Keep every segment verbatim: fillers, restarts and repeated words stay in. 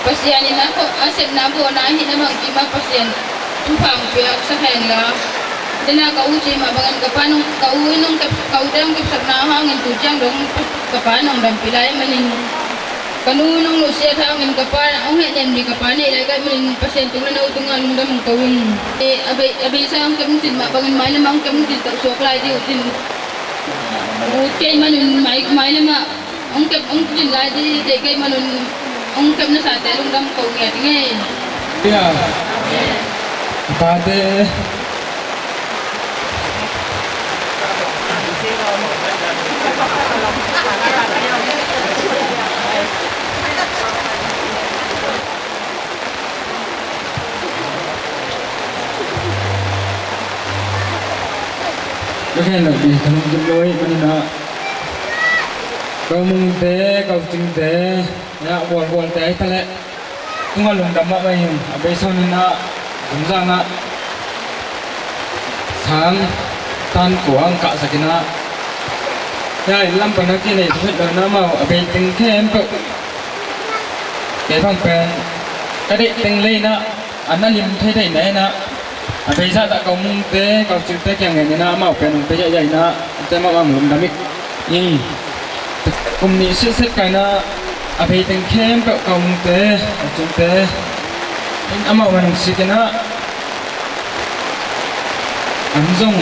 Pasian in a sepna bawlna ahih na bangkim ah Pasian thupha hong piaksak hen la. Dena ka u ci mah bangin ka pa nong, ka u in nong kep, ka ute hong kepsakna hangin tu ciang dong ka pa nong dampih lai manin, ka nu nong nusia hangin ka pa hong hehnem ding ka pa neih lai ka hih manin Pasian tung le no tungah lungdam hong ko ing. A bei, a beisa hong kep hong cin mah bangin mailam ah hong kep hong cin tawh suak lai ding uh cin. Ut kei manun mai, mailam ah hong kep hong cin lai ding deih kei manun hong kep nasate lungdam ko ngiat ing ei. Tate. Ka khen lo ding ka lungkim lo ih manin ah, ko Mungte, ko Cingte, na gualgualte ahi taleh tungah lungdam mahmah ing. A beisa un in ah zungzang ah sang tan kua ang kahsak in ah, ya inn lam pan a kinei thukhet lo in ah amau a bei teng khempeuh kei bang pen ka deih teng lei in ah a na lim thei theih na in ah, a beisa ah ko Mungte, ko Cingte kiang ngen in ah amau pen hong pia hiahiah in ah, ate mahmah lungdam ih. Kum nih sitset ka in ah a bei teng khempeuh ko Mungte, ko Cingte in amau man hong sik in ah, an zong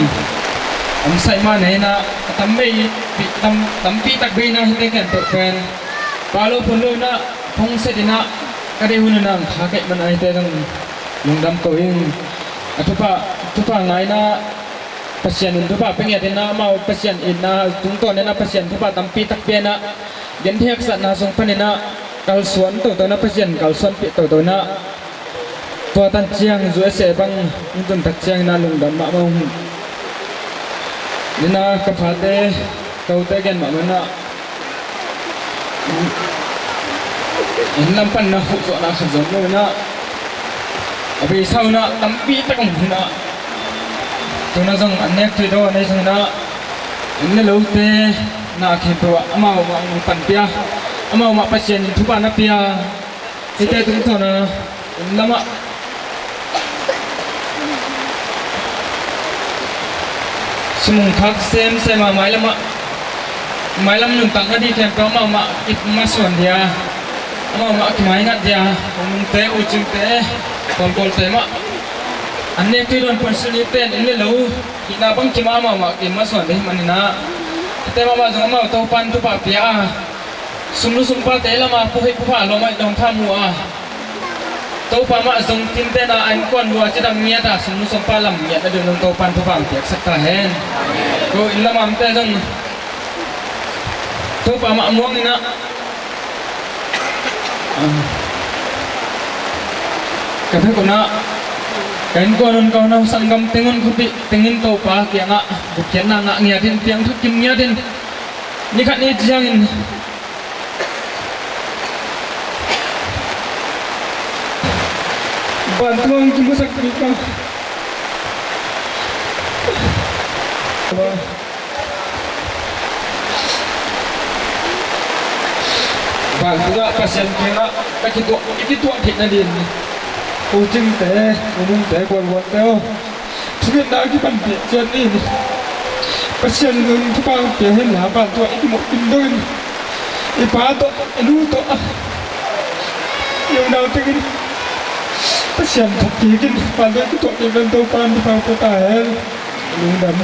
an saih mah nei in ah, a tam bei, tam, tampi tak bei in ah hihte khempeuh pen pa lo phun lo in ah phongset in ah ka deih hun in ah ang kha kei man a, hihte zong lungdam ko ing. A thupha, thupha ngai in ah Pasian in thupha pia ngiat in ah, amau Pasian itna tungtawn in ah Pasian thupha tampi tak pia in ah, genthei haksatna sung pan in ah kalsuan toto in ah, Pasian kalsuanpih toto in ah, tua tan ciang U S A bang hong tun tak ciangin ah lungdam mahmah ung. Ni in ah ka pate, ka ute gen mahmah in ah, inn lam pan na khuh zawhna khat zong lo in ah, a beisa un ah tampi tak om hi in ah, tu in ah zong an nek tui dawn ahi zong in ah, inn le lote na khempeuh ah amau mah hong panpih a, amau mah Pasian in thupha na pia, hihte tungtawn a inn lam ah sum hong khak semsem a, mailam ah, mailam nuntakna ding khempeuh amau mah kimasuan dia, amau mah kimaingat dia, U Mungte, U Cingte, Kawlkawlte mah an nek tui dawn puansilh, hihte in inn le lo hihna bangkim ah amau mah kimasuan ding ahih manin ah, hihte mahmah zong amau Topa'n thupha pia a, sumlu sumpate lam a puhei pupa lawm aih dong tha mu a, Topa mah zong tinte na a innkuan lua cidam ngiat a, sumlu sumpa lam ngiat na ding zong Topa'n thupha hong piaksak ta hen. Ko inn lam a omte zong Topa mah muang in ah, ka phek un ah ka innkuan un, ka hun a sanggam teng un, khuapih teng in Topa kiangah gupkhiatna ngah ngiat in, piangthak kim ngiat in, ni khat ni ciangin vantung ah hong kimusak ding ka. Vantung ah Pasian kiangah ka kituah, i kituah theih nading, U Cingte, U Mungte, Kawlkawlte aw, thungetna kipanpih ciat ni. Pasian in thupha hong pia hen la, vantung ah i kimawh kim dongin, i pa tawh, i nu tawh, i unau tengin Pasian thupha pia in, vantung ah i kituah theih nading Topa'n thupha hong pia ta hen. Lungdam.